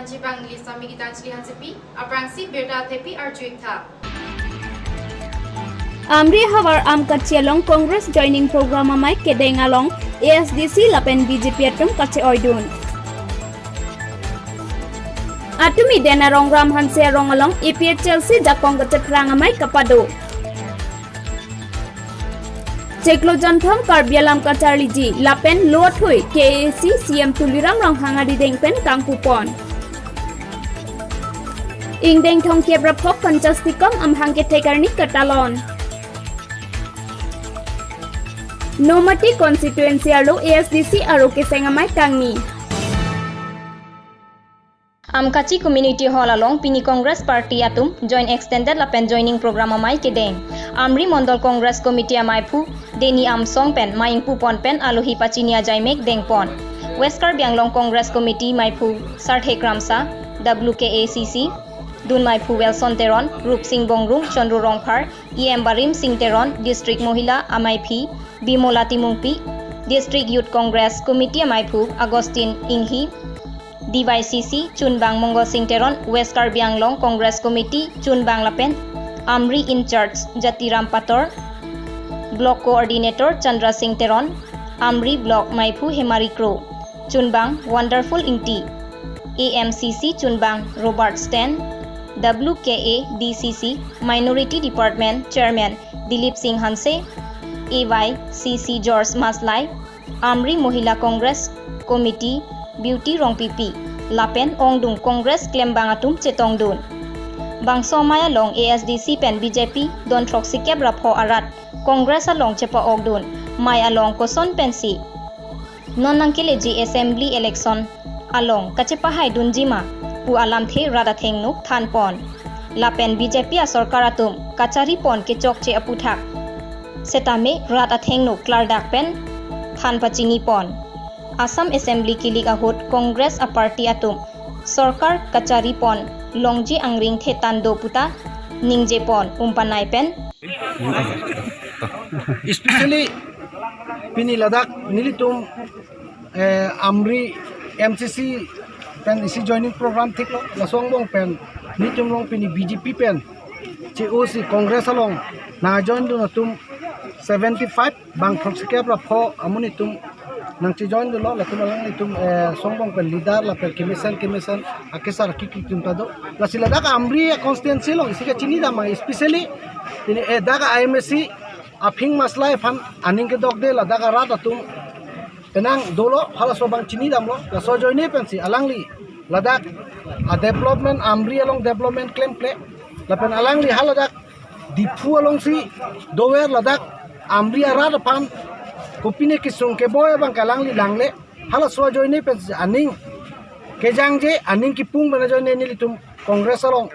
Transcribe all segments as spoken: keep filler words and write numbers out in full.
Chibang neli Sami Gitanjali Hansepi, aphrangsi birta thepi arju-ik tha. Amri havar Amkachi along Congress joining program amei kedeng along A S D C lapen B J P atum kache-oidun. Atumi den arong Ram Hanse arong along A P H L C jakong kachephrang amei kapado. Chiklo jonthom Karbi alam kacharliji lapen lo athui K A A C C M Tuliram Ronghang arideng pen kangpupon. Ingdeng thomkep ra phok Kanchas Tikom amahang kethek arni katalon. Nomati constituency arlo A S D C aro keseng amei kangni. Amkachi Community Hall along pini Congress Party atum joint extended lapen joining program amei kedeng. Amri Mondol Congress Committee ameiphu Deni Amsong pen mei ingpupon pen alohi pachini ajaimek dengpon. West Karbi Anglong Congress Committee meiphu Sarthe Kramsa, W K A C C dun meiphu Wilson Teron, Rupsing Bongrung, Chandru Rongphar, E M Barim Sing Teron, District Mohila ameiphi Bimola Timungpi, District Youth Congress Committee ameiphu Augustine Inghi, D Y C C chunbang Mongol Sing Teron, West Karbi Anglong Congress Committee chunbang lapen Amri in charge Jatiram Pator, Block Coordinator Chandra Sing Teron, Amri Block meiphu Hemari Kro, chunbang Wonderful Ingti, A M C C chunbang Robert Stan, W K A D C C Minority Department Chairman Dilip Sing Hanse, A Y C C George Maslai, Amri Mohila Congress Committee Beauty Rongpipi lapen ongdung Congress klembang atum chetongdun. Bangso amei along A S D C pen B J P don throksikep ra pho arat Congress along chepa-okdun, mei along koson pensi non nangkeleji assembly election along kachepahaidunjima pu alamthe rat athengno thanpon. Lapen B J P asorkar atum kacharipon kechokche aputhak setame rat athengno klardak pen than pachinipon. Assam Assembly kilik ahut Congress aparty atum sorkar kacharipon longji angring thetan do puta ningjepon umpanai pen. Especially pini ladak nelitum eh, Amri M C C pen isi joining program thiklo, laso angbong pen nelitum along pini B J P pen che-osi Congress along nangjoindun atum seventy five bang throksikep ra pho amonit atum nangchejoindunlo, latum alanglitum eh, laso angbong pen leader lapen kemesen kemesen akesar akikli atum ta do. Lasi ladak Amri constituency along isi kachinidam, especially pini eh, dak I M A C Aphing Maslai aphan aning kedokde ladak arat atum penang dolo, halaso abang chinidamlo, laso ajoine pensi alangli ladak a development, Amri along development klemkle lapen alangli haladak Diphu alongsi dover, ladak Amri arat aphan kopine kesung keboi abang ke alangli langle, halaso ajoine pensi aning kejangje, aning kipung pen ajoine nelitum Congress along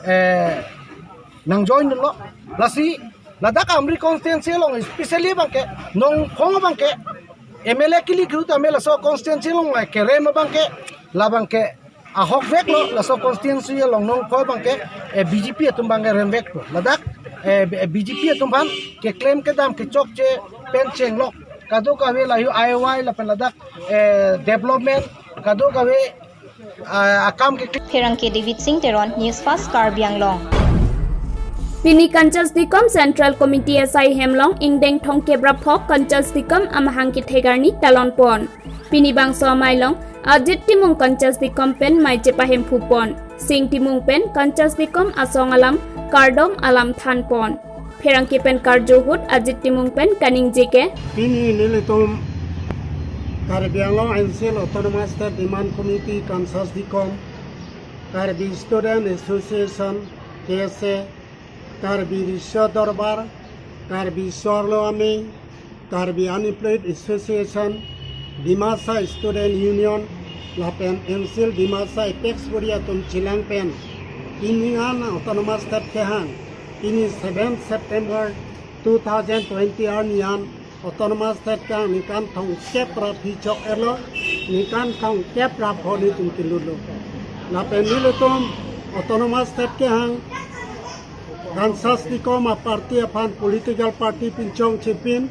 eh, nangjoindunlo. Lasi ladak Amri constituency along especially abang ke nongkhong abang ke M L A kilik ahut tame laso constituency along kerem abang ke labang ke ahokveklo, laso constituency along nongkhong abang ke eh, B J P atum abang ke remvekpo. Ladak eh, B J P atum aphan keklem kedam kechokche pen chenglok kadokave lahei I O I lapen ladak eh, development kadokave ah, akam ke Pherangke David Sing Teron, News Fast Karbi Anglong. Pini Kanchas Tikom Central Committee asai hem along ingdeng thomkep ra phok Kanchas Tikom amahang kethek arni talonpon. Pini bangso amei along Ajit Timung Kanchas Tikom pen mei chepahemphupon. Sing Timung pen Kanchas Tikom asong alam kardom alam thanpon. Pherangke pen karju ahut Ajit Timung pen kaningje ke. Pini nelitum Karbi Anglong N C L Autonomous State Demand Committee, Kanchas Tikom, Karbi Student Association, K S A, Karbi Risho Dorbar, Karbi Sorlo Amei, Karbi Unemployed Association, Dimasa Student Union, lapen N C L Dimasa Apex Body atum chelang pen, pini an Autonomous State kehang, pini seven September two thousand twenty arni an Autonomous State kehang ningkan thomkep ra phi chok-etlo, ningkan thomkep ra pho nelitum kelutlo. Lapen nelitum Autonomous State kehang Kanchas Tikom aparty aphan political party pinchong chepin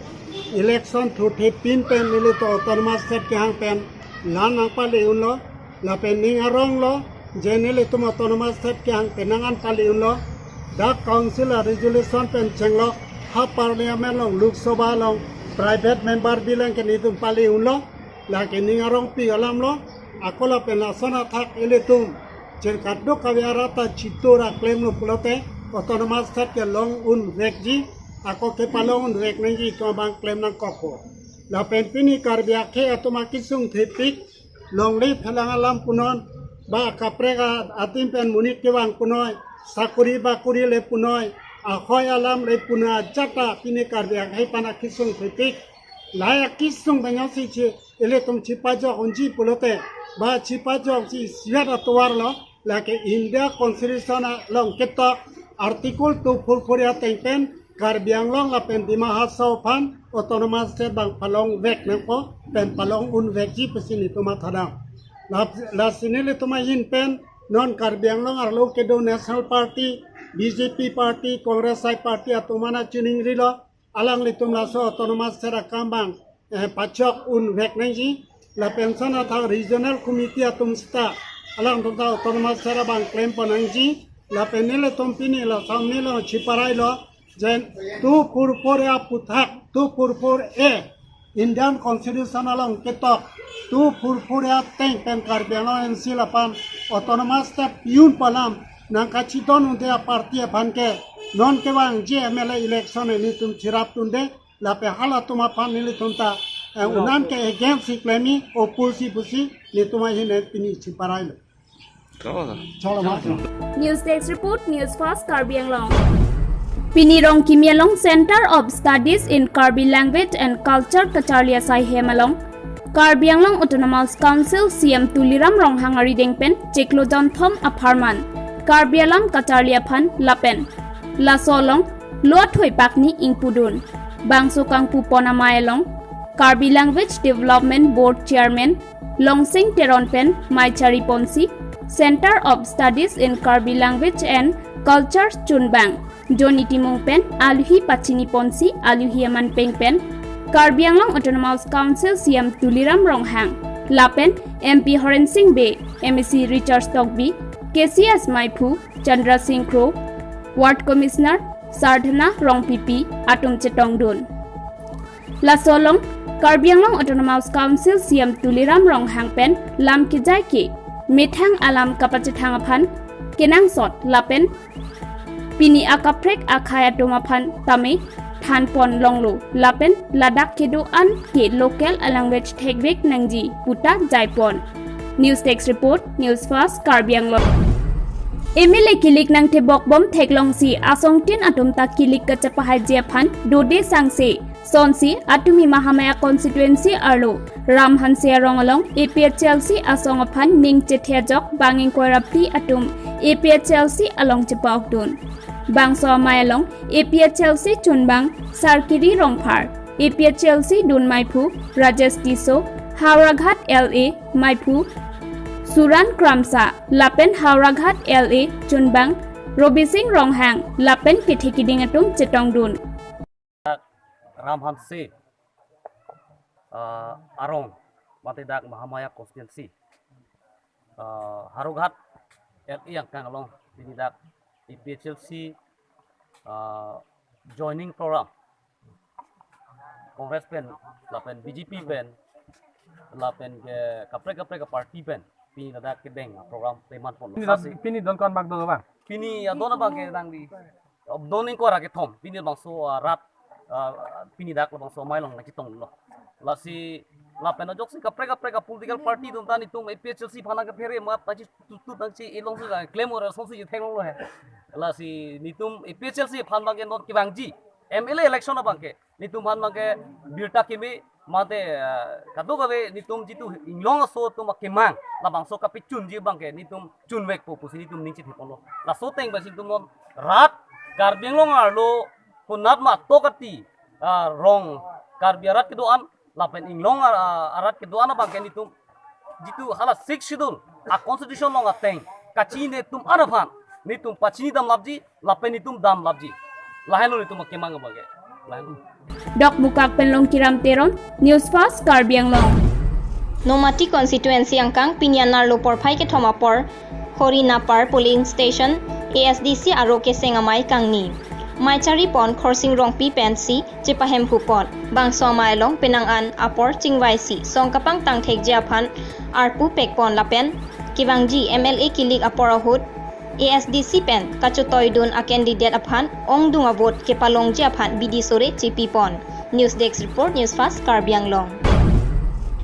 election thurthepin pen nelitum Autonomous State kehang pen lang nangpale unlo, lapen ning aronglo, Je nelitum autonomous state kehang penang an pali unlo. Dak council a-resolution pen chenglo, ha parliament along, Lok Sabha along, private member bill ke nelitum pali unlo. Lake ning arongpik alamlo. Ako lapen lason athak ilitum chirkat duk kave arat ta chitur aklemlo pulote autonomous state kelong unvekji, ako kepalong unvek nangji atum abang klem nangkokpo. Lapen pini Karbi akhei atum akesung thepik, longle phelang alam punon, ba kaprek a-, adim pen monit kevang punoi, sakori bakori le punoi, ahoi alam le punoi ajat ta pini Karbi akhei aphan akesung thepik. Lahai akesung pen jongsi chi ilitum chipajok unji pulote, ba chipajokji isivet atovarlo, lake India Constitution along ketok Article two four four ateng pen Karbi Anglong lapen Dima Hasao aphan autonomous state abang palongvek nangpo, pen palong unvekji pusi nelitum mathadam. La, lasi nelitum ahin pen non Karbi Anglong arlo kedo National Party, B J P party, Congress side party atum an chiningrilo, alanglitum laso autonomous state akam abang, eh, pachok unvek nangji. Lapen lason athak regional committee atum seta alangtum ta autonomous state abang klempon nangji. Lapen nelitum pini lason neli chiparailo, je two four four A aphuthak, two four four A Indian Constitution along ketok two four four A ateng pen Karbi Anglong N C aphan autonomous state pi unpo alam nangkachidon un'e aparty aphan ke non kevangji M L A election nelitum chirap tunde, lapen halatum aphan nelitum ta, eh, unan ke against si klemji, oppose si pusi nelitum ahin pen pini chiparailo. Cholo, ma. News Desk Report, News Fast Karbi Anglong. Pini Rongkimi along Center of Studies in Karbi Language and Culture kacharli asai hem along Karbi Anglong Autonomous Council C E M Tuliram Ronghang arideng pen chiklo jonthom apharman Karbi alam kacharli aphan lapen laso along lo athoi pakni ingpudun. Bangso kangpupon amei along Karbi Language Development Board Chairman Longsing Teron pen mei chariponsi, Center of Studies in Karbi Language and Culture chunbang Johnny Timung pen alohi pachiniponsi, alohi aman peng pen Karbi Anglong Autonomous Council C E M Tuliram Ronghang lapen M P Horen Sing Bey, M A C Richard Tokbi, K C S meiphu Chandra Sing Kro, Ward Commissioner Sardhana Rongpipi atum chetongdun. Laso along Karbi Anglong Autonomous Council C E M Tuliram Ronghang pen lam kejai ke methang alam kapachethang aphan kenangsot lapen pini akaprek akhei atum aphan tame thanpon longlo lapen ladak kedo-an ke local language thekvek nangji puta jaipon. News Desk Report, News Fast Karbi Anglong. M L A kilik nangthebokbom theklongsi asongtin atum ta kilik kachepahaiji aphan dode sangse sonsi atumi Mahamaya constituency arlo Ram Hanse arong along A P H L C asong aphan ning chethe ajok bang ingkoi ra phli atum A P H L C along chepa-okdun. Bangso amei along A P H L C chunbang Sarkiri Rongphar, A P H L C dun meiphu Rajesh Tisso, Howraghat L A meiphu Suran Kramsa lapen Howraghat L A chunbang Robising Ronghang lapen kethe kiding atum chetongdun. Ram Hanse, ah, arong, mate dak Mahamaya constituency, ah, Howraghat L A angkang along pini dak A P H L C, ah, joining program, Congress pen, lapen B J P pen, lapen ke kaprek kaprek aparty pen pini ladak kedeng program teman pon. Pini don, pini don ko-an bak do bang? Pini, ah, don abang ke nangli, ah, don ingkoi ra kethom. Pini labangso, ah, rat, ah, pini dak labangso amei along nangchetonglo. Lasi lapen ajoksi kaprek kaprek a-political party atum ta nelitum A P H L C aphan nangkephere amat nangchitutut nangchi-e longsi klem ora songsi theklonglo he. Lasi nelitum A P H L C aphan abang ke non kevangji M L A election abang ke nelitum aphan abang ke birta keme mate, eh, kadokave nelitum jitu inglong aso atum akemang labangso kapachunji abang ke nelitum chunvekpo pusi nelitum ning chitheponlo. Laso ateng pensi nelitum non rat Karbi Anglong arlo konat ma tokati, ah, rong Karbi arat kedo-an lapen inglong ar-, ah, arat kedo-an abang ke nelitum jitu hala Sixth Schedule a-constitution along ateng kachini atum an aphan nelitum pachini damlapji lapen nelitum damlapji. Lahenlo nelitum akemang abang ke. Lahenlo. Dokmoka pen Longkiram Teron, News Fast Karbi Anglong. Nomati constituency angkang pini anerlo porphai kethom apor Horinapar polling station, A S D C aro keseng amei kangni. Mei charipon Khorsing Rongpi pensi chepahemphupon. Bangso amei along penang an apor chingvaisi song kapangtang thekji aphan arpu pekpon lapen kevangji M L A kilik apor ahut A S D C pen kachotoidun a candidate aphan ongdung a vote kepalongji aphan bidi sore chepipon. News Desk Report, News Fast, Karbi Anglong.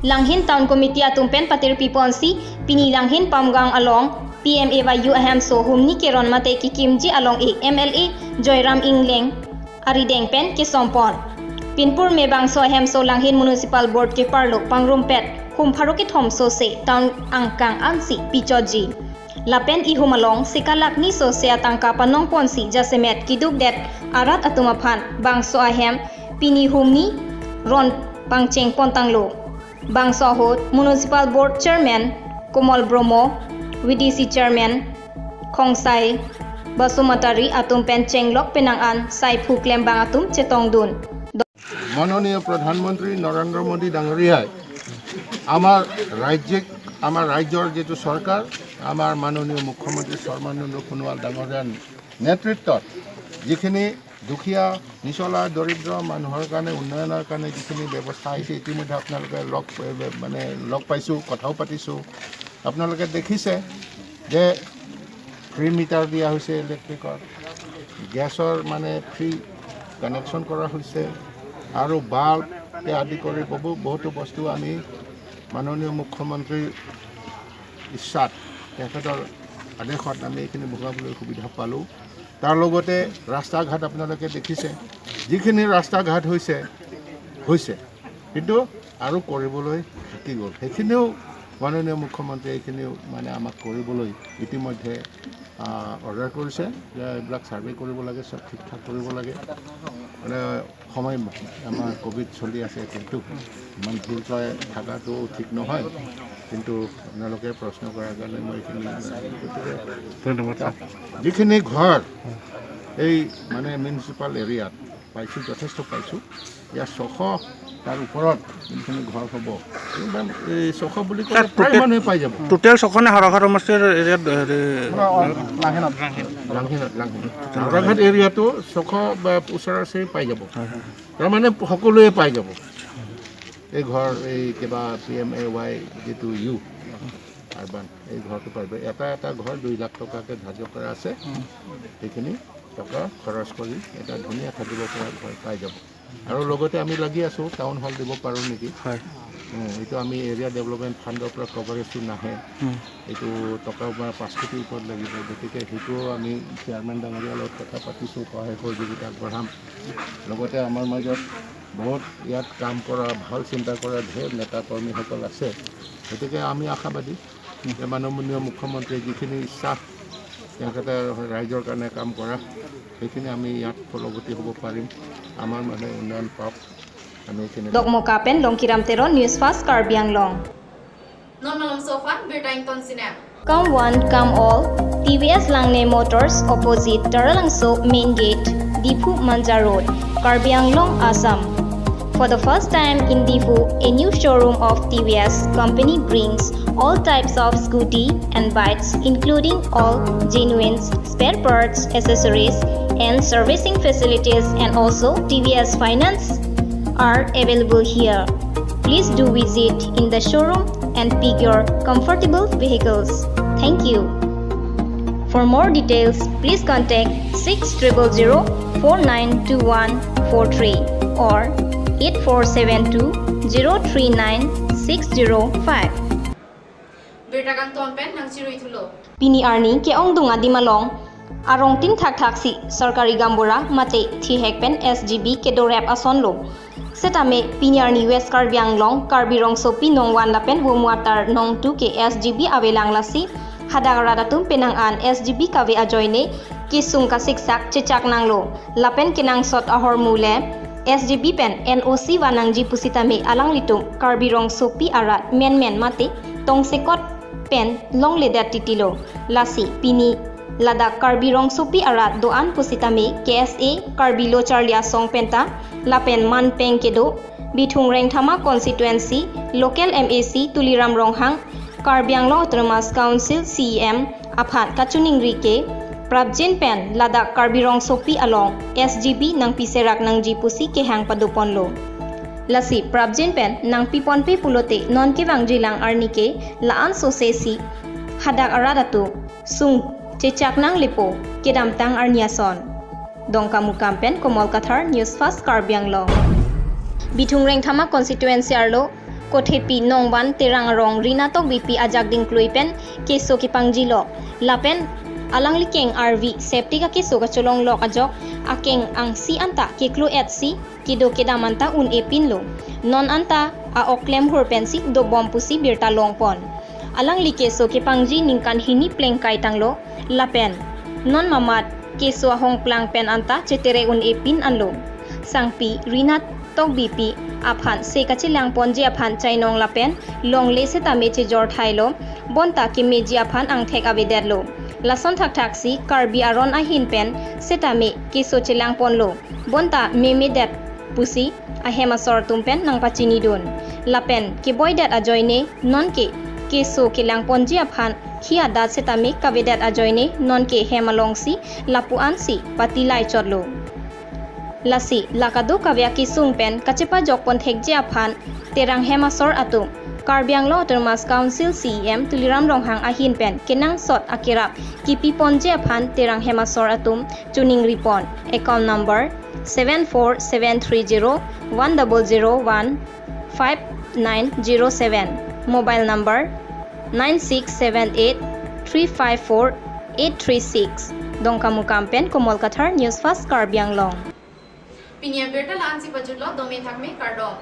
Langhin Town Committee atum pen patirpiponsi pini Langhin Pamgang along P M A Y U ahemso humni keron mate kikimji along-ik M L A Joyram Engleng arideng pen kesompon. Pinpur me bangso ahemso Langhin Municipal Board keparlo pangrumpet hum pharo kethom sose town angkang ansi pichotji. Lapen ihum along sekalak ni sose atangka panongponsi jasemet kidukdet arat atum aphan bangso ahem pini humni ron pangchengpontanglo. Bangso ahut Municipal Board Chairman Komol Bromo, V D C Chairman Khongsai Basumatary atum pen chenglok penang an saiphu klembang atum chetongdun. মাননীয় প্ৰধানমন্ত্ৰী নৰেন্দ্ৰ মোদী ডাঙৰীয়াই আমাৰ ৰাজ্যিক, আমাৰ ৰাজ্যৰ যিটো চৰকাৰ, আমাৰ মাননীয় মুখ্যমন্ত্ৰী সৰ্বানন্দ সোণোৱাল ডাঙৰীয়াৰ নেতৃত্বত যিখিনি দুখীয়া, নিচলা, দৰিদ্ৰ মানুহৰ কাৰণে উন্নয়নৰ কাৰণে যিখিনি ব্যৱস্থা আহিছে, ইতিমধ্যে আপোনালোকে লগ, মানে, লগ পাইছোঁ, কথাও পাতিছোঁ। আপোনালোকে দেখিছে যে ফ্ৰী মিটাৰ দিয়া হৈছে ইলেক্ট্ৰিকৰ, গেছৰ, মানে, ফ্ৰী কানেকশ্যন কৰা হৈছে আৰু বাল্বকে আদি কৰি বহু, বহুতো বস্তু আমি মাননীয় মুখ্যমন্ত্ৰীৰ ইচ্ছাত, তেখেতৰ আদেশত আমি এইখিনি ভোগাবলৈ সুবিধা পালোঁ। তাৰ লগতে ৰাস্তা ঘাট আপোনালোকে দেখিছে, যিখিনি ৰাস্তা ঘাট হৈছে, হৈছে, কিন্তু আৰু কৰিবলৈ থাকি গ'ল। সেইখিনিও মাননীয় মুখ্যমন্ত্ৰীয়ে এইখিনিও, মানে, আমাক কৰিবলৈ ইতিমধ্যে, আহ, অৰ্ডাৰ কৰিছে যে এইবিলাক ছাৰ্ভে কৰিব লাগে, চব ঠিক ঠাক কৰিব লাগে। মানে, সময় আমাৰ ক'ভিড চলি আছে, কিন্তু ইমান ভিৰকৈ থকাটো ঠিক নহয়। কিন্তু আপোনালোকে প্ৰশ্ন কৰাৰ কাৰণে মই এইখিনি, গতিকে ধন্যবাদ, ছাৰ। যিখিনি ঘৰ এই, মানে, মিউনিচিপাল এৰিয়াত পাইছোঁ, যথেষ্ট পাইছোঁ। ইয়াৰ ছশ, তাৰ ওপৰত যোনখিনি ঘৰ হ'ব, একদম এই ছশ বুলি ক'লে ছাৰ, প্ৰায় টোটেল, মানুহে পাই যাব। টোটেল ছশ নে হাওৰাঘাট সমষ্টিৰ এৰিয়াত, হেৰি, পুৰা অ-, লাংহিনত। লাংহিনত, লাংহিনত। হাওৰাঘাট এৰিয়াটো ছশ বা ওচৰা ওচৰি পাই যাব। হয়, হয়। তাৰমানে সকলোৱে পাই যাব। এই ঘৰ, এই কিবা পি এম এ ৱাই যিটো ইউ আৰবান, এই ঘৰটো পাই যাব। এটা এটা ঘৰ দুই লাখ টকাকৈ ধাৰ্য কৰা আছে। উম। সেইখিনি টকা খৰচ কৰি এটা ধুনীয়া থাকিব পৰা ঘৰ পাই যাব। আৰু লগতে আমি লাগি আছোঁ, টাউন হল দিব পাৰোঁ নেকি। হয়। উম, এইটো আমি এৰিয়া ডেভেলপমেণ্ট ফাণ্ডৰ পৰা কভাৰেজটো নাহে। উম। এইটো টকা আমাৰ পাঁচ কোটিৰ ওপৰত লাগিব, গতিকে সেইটোও আমি চেয়াৰমেন ডাঙৰীয়াৰ লগত কথা পাতিছোঁ, সহায় সহযোগিতা আগবঢ়াম। লগতে আমাৰ মাজত বহুত ইয়াত কাম কৰা, ভাল চিন্তা কৰা ঢেৰ নেতা কৰ্মীসকল আছে, গতিকে আমি আশাবাদী যে মাননীয় মুখ্যমন্ত্ৰীয়ে যিখিনি ইচ্ছা তেখেতে ৰাইজৰ কাৰণে কাম কৰা, সেইখিনি আমি ইয়াত ফলৱতী হ'ব পাৰিম, আমাৰ মানে উন্নয়ন পাওক, আমি এইখিনি Dokmoka pen Longkiram Teron, News Fast Karbi Anglong. Non malomso aphan birta ingtonsinem. Come one, come all. T V S Langne Motors, opposite Taralangso Main Gate, Diphu Manja Road, Karbi Anglong, Assam. For the first time in Diphu, a new showroom of T V S company brings all types of scooty and bikes, including all genuine spare parts, accessories, and servicing facilities, and also T V S finance are available here. Please do visit in the showroom and pick your comfortable vehicles. Thank you. For more details, please contact six triple zero four nine two one four three or eight four seven two zero three nine six zero five. Birta kangton pen nangchirui thulo. Pini arni ke-ongdung adim along arong tin thakthak si sarkari gaonbura mate thihek pen S G B kedo rep ason lo. Setame pini arni West Karbi Anglong, Karbi Rongsopi nong one lapen Vomuatar nong two ke S G B avelang lasi hadak arat atum penang an S G B kave ajoine kesung kasiksak chechak nanglo. Lapen kenangsot ahormu le S G B pen N O C vannangji pusitame alanglitum Karbi Rongsopi arat menmen mate tongsekot pen longledet titilo. Lasi pini ladak Karbi Rongsopi arat do-an pusitame K S A Karbi Lo Charli Asong penta lapen manpeng kedo Bithung Rengthama constituency local M A C Tuliram Ronghang, Karbi Anglong Autonomous Council C E M aphan kachiningri ke prapjin pen ladak Karbi Rongsopi along S G B nangpiserak nangji pusi kehang padoponlo. Lasi prapjin pen nangpiponpe pulote non kevangjilang arni ke la-an sose si hadak arat atum sung chechak nang lepo kedamtang arni ason. Dongkamukam pen Komol Kathar, News Fast Karbi Anglong. Bithung Rengthama constituency arlo Kothepi Nongban Terang arong Rina Tokbipi ajak dingklui pen keso kepangjilo. Lapen alangli keng arvi septic akeso kacholonglok ajok akeng angsi anta keklo-et si kedo kedam anta un-e pinlo. Non anta a-ok klemhur pensi dobom pusi birta longpon. Alangli keso kepangji ningkan hini plengkai tanglo lapen non mamat keso ahongplang pen anta chetere un-e pin anlo. Sangpi Rina Tokbipi aphan se kachelangponji aphan chainong lapen longle setame chejor thailo, bonta kemeji aphan angthek avedetlo. Lason thakthak si Karbi aron ahin pen setame keso chelangponlo, bonta memedet pusi ahem asor atum pen nangpachinidun. Lapen keboidet ajoine nonke keso kelangponji aphan khi adat setame kavedet ajoine nonke hem alongsi lapu-an si patilai chotlo. Lasi la kadokave akesung pen kachepajokpon thekji aphan Terang hem asor atum Karbi Anglong Autonomous Council C E M Tuliram Ronghang ahin pen kenangsot akerap kipiponji aphan Terang hem asor atum chiningripon. Account number seven four seven three zero one double zero one five nine zero seven, mobile number nine six seven eight three five four eight three six. Dongkamukam pen Komol Kathar, News Fast Karbi Anglong. Pini abirta la-an si pajutlo, dome thakme, kardom.